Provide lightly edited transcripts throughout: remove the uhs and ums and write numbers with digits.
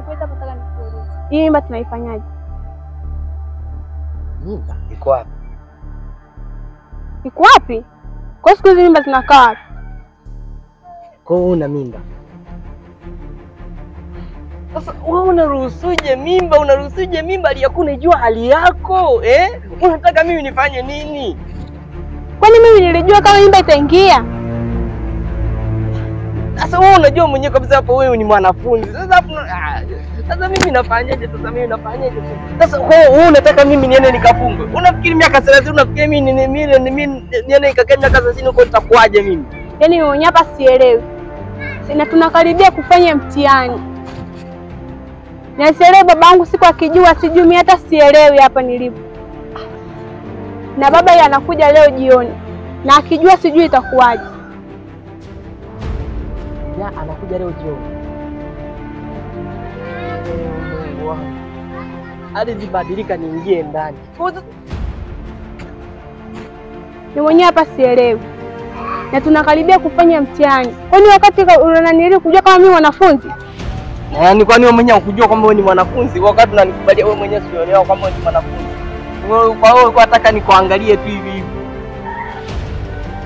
Nimekuita nataka nikuulize. Hii mimba tunaifanyaje? Mimba iko wapi? Iko wapi? Kwa siku hizi mimba zinakaa wapi? Kwa hiyo una mimba. Sasa wewe unaruhusuje mimba? Unaruhusuje mimba aliyakuwa unajua hali yako, eh? Unataka mimi nifanye nini? Kwani mimi nilijua kama mimba itaingia? Sasa wewe unajua mwenyewe kabisa hapo wewe ni mwanafunzi. Sasa hapo sasa mimi nafanyaje? Sasa mimi nafanyaje? Sasa wewe unataka mimi niende nikafungwe? Unafikiri miaka 30, unafikiri mimi niende nikakae miaka 30 huko nitakuaje mimi? Yaani mimi mwenyewe hapa sielewi. Na tunakaribia kufanya mtihani. Na sielewi babangu siku akijua sijui mimi hata sielewi hapa nilipo. Na baba yeye anakuja leo jioni. Na akijua sijui itakuwaje. Ya anakuja leo jioni. Mungu wangu. Hadi zibadilika niingie ndani. Ni mwenyewe hapa sielewi. Na tunakaribia kufanya mtihani. Kwani wakati unananili kujua kama mimi mwanafunzi? Yaani kwani wewe mwenyewe ukujua kwamba wewe ni mwanafunzi? Wakati unanikubalia wewe mwenyewe sielewa kwamba wewe ni mwanafunzi. Wewe kwa wewe ulikuwa unataka nikuangalie tu hivi hivi.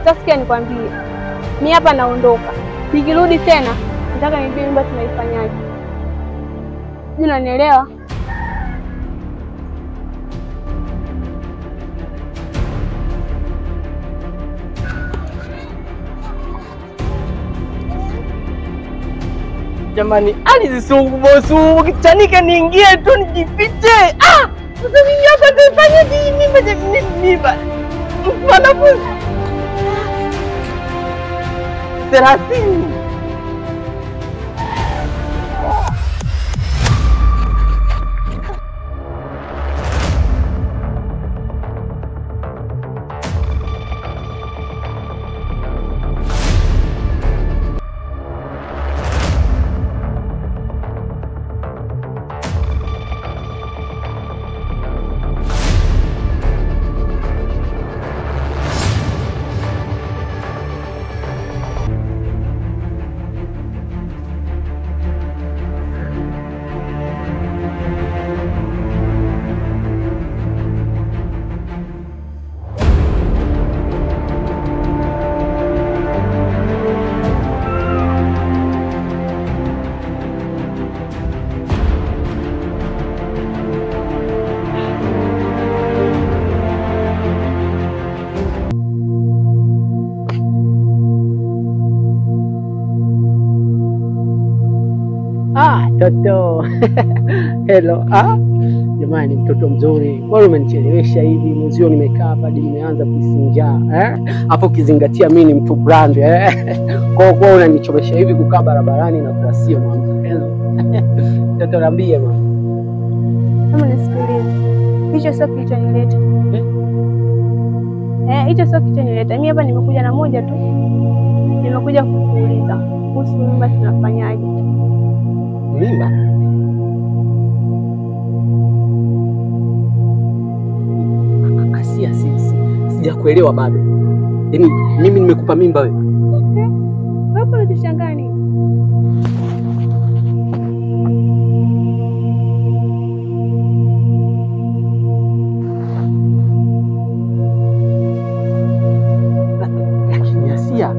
Sasa sikia nikwambie. Mimi hapa naondoka. Nikirudi tena nataka nijue nyumba tunaifanyaje. Sijui unanielewa? Jamani, alizisubusu kichanike niingie tu nijifiche. Ah! Sasa mimi hapa nitafanya nini? Mimi mimba. Mwanafunzi. 30. Toto. Hello. Ah, jamani mtoto mzuri. Wewe umenichelewesha hivi. Mwenzio nimekaa hapa hadi nimeanza kusinjaa, eh? Hapo ukizingatia mimi ni mtu brand, eh? Kwa hiyo unanichomesha hivi kukaa barabarani na kwa sio mama. Hello. Toto niambie mama. Hebu nisikilize. Hicho sio kilichonileta. Eh, hicho sio kilichonileta. Mimi hapa nimekuja na moja tu. Nimekuja kukuuliza kuhusu nyumba tunafanyaje. Mimba? Asia, sijakuelewa bado. Yaani mimi nimekupa mimba wewe? Wewe unajishangaa nini? Lakini Asia,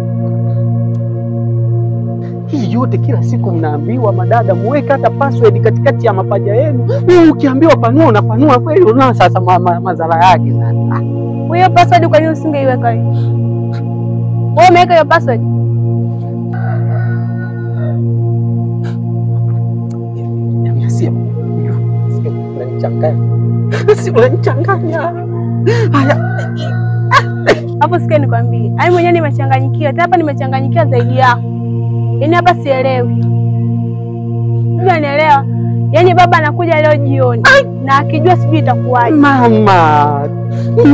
hii yote kila siku mnaambiwa madada muweke hata password katikati ya mapaja yenu. Wewe ukiambiwa panua unapanua kweli, unaona sasa madhara yake sasa. Hiyo password kwa nini usingeiweka wewe? Wewe umeweka hiyo password? Asia, unanichanganya. Si unanichanganya. Haya. Hapo sikia nikwambie. Ai mwenyewe nimechanganyikiwa. Hata hapa nimechanganyikiwa zaidi yako. Yaani hapa sielewi. Unanielewa? Yaani baba anakuja leo jioni na akijua sijui itakuwaje. Mama,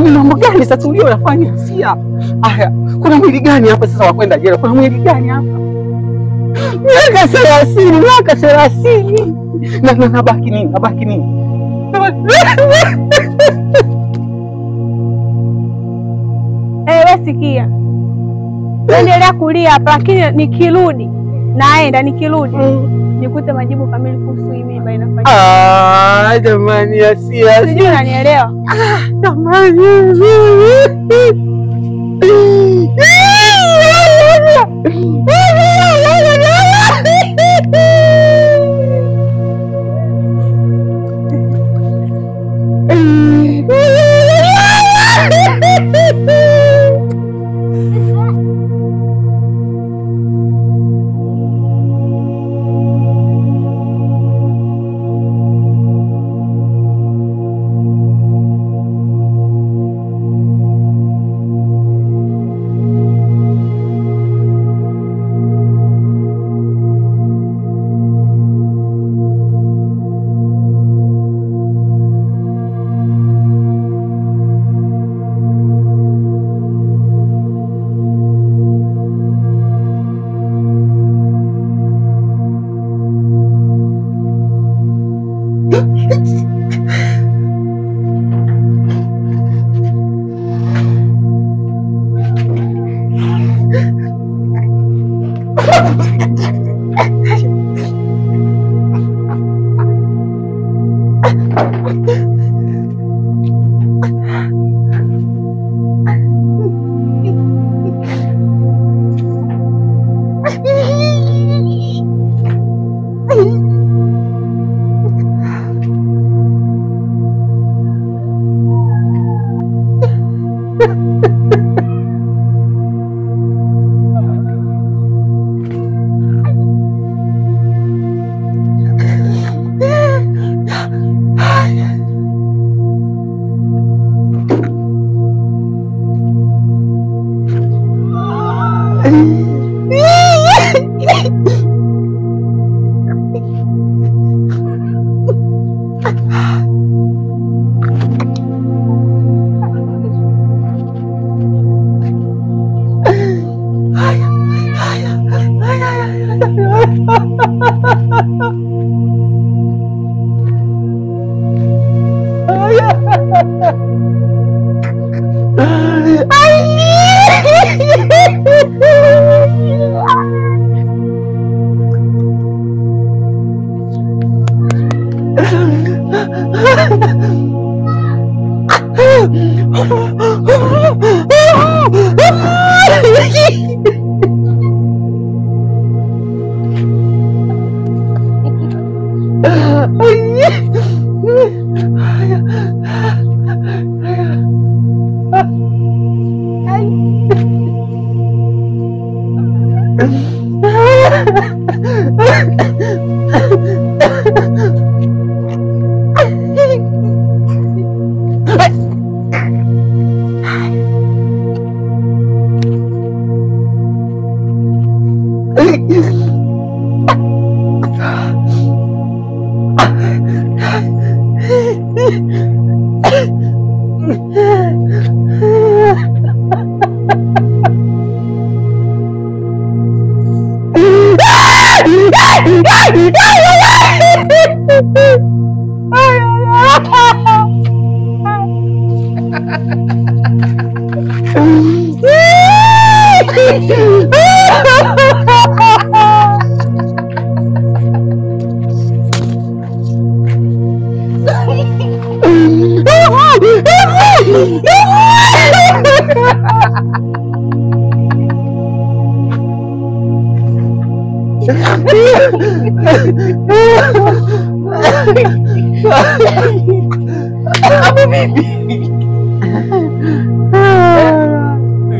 ni mambo gani sasa uliyofanya? Si hapa. Aya, kuna mwili gani hapa sasa wa kwenda jela? Kuna mwili gani hapa? Miaka 30, miaka 30. Na nabaki nini? Nabaki nini? Eh, wewe sikia. Endelea kulia hapa lakini nikirudi naenda, nikirudi Nikute majibu kamili kuhusu hii mimba inafanya. Ah, jamani Asia. Sijui unanielewa. Jamani.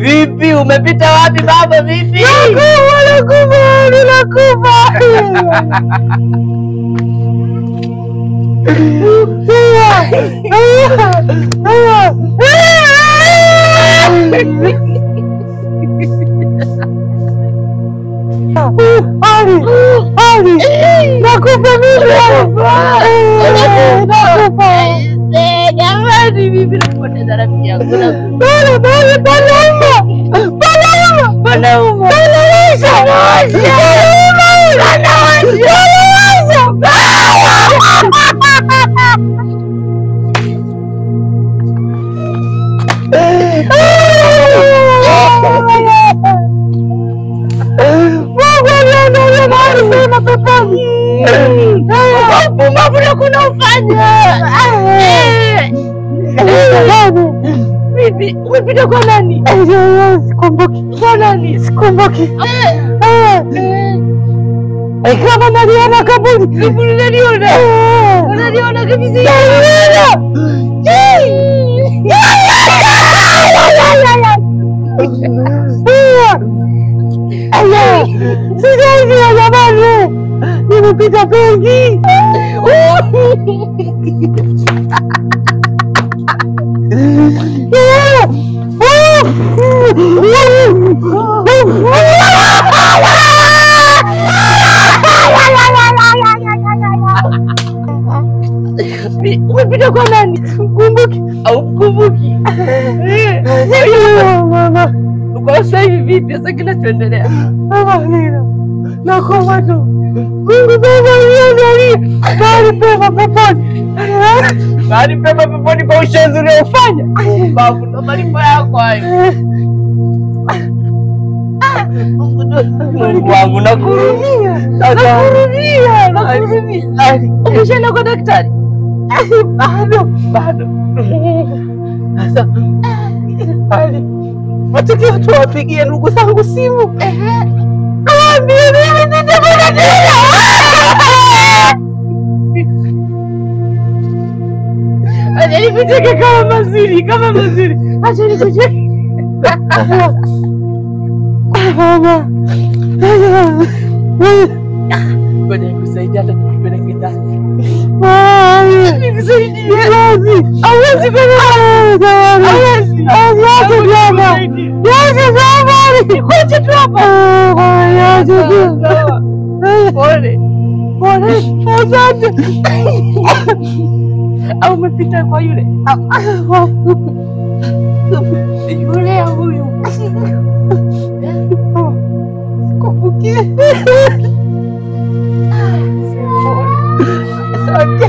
Vipi, umepita wapi baba? Vipi? Nakufa, nakufa, nakufa mimi. Nakufa. Jamani, mimi napoteza rafiki yangu. Mungu aliandalia mahali pema peponi. wako unaofanya. Vipi? Umepita kwa nani? Sikumbuki. Kwa nani? Sikumbuki. Kama naliona kaburi. Kaburi unaliona? Unaliona kabisa. Sijaivi jamani, nimepita pengi. Umepita kwa nani? Sikumbuki. Au kumbuki? Mama. Kwa sasa hivi vipi sasa kinachoendelea? Mama nina. Nakuomba tu. Mungu Baba aliyejalia mahali pema peponi. Mahali pema peponi kwa ushenzi uliofanya. Babu, ndo malipo yako hayo. Mungu wangu nakuhurumia. Nakuhurumia, nakuhurumia. Umeshaenda kwa daktari? Bado, bado. Sasa matokeo tuwapigie ndugu zangu simu. Waambie mimi nitapona tena. Acha nikucheke kama mazuri, kama mazuri. Acha nikucheke. Mama. Ngoja nikusaidie hata nikupeleke ndani. Nikusaidie. Hawezi kwenda. Hawezi. Hawezi mama. Niache mama. Nikuache tu hapa. Niache tu. Pole. Pole. Asante. Au umepita kwa yule? Yule au huyu? Sikumbuki. Asante.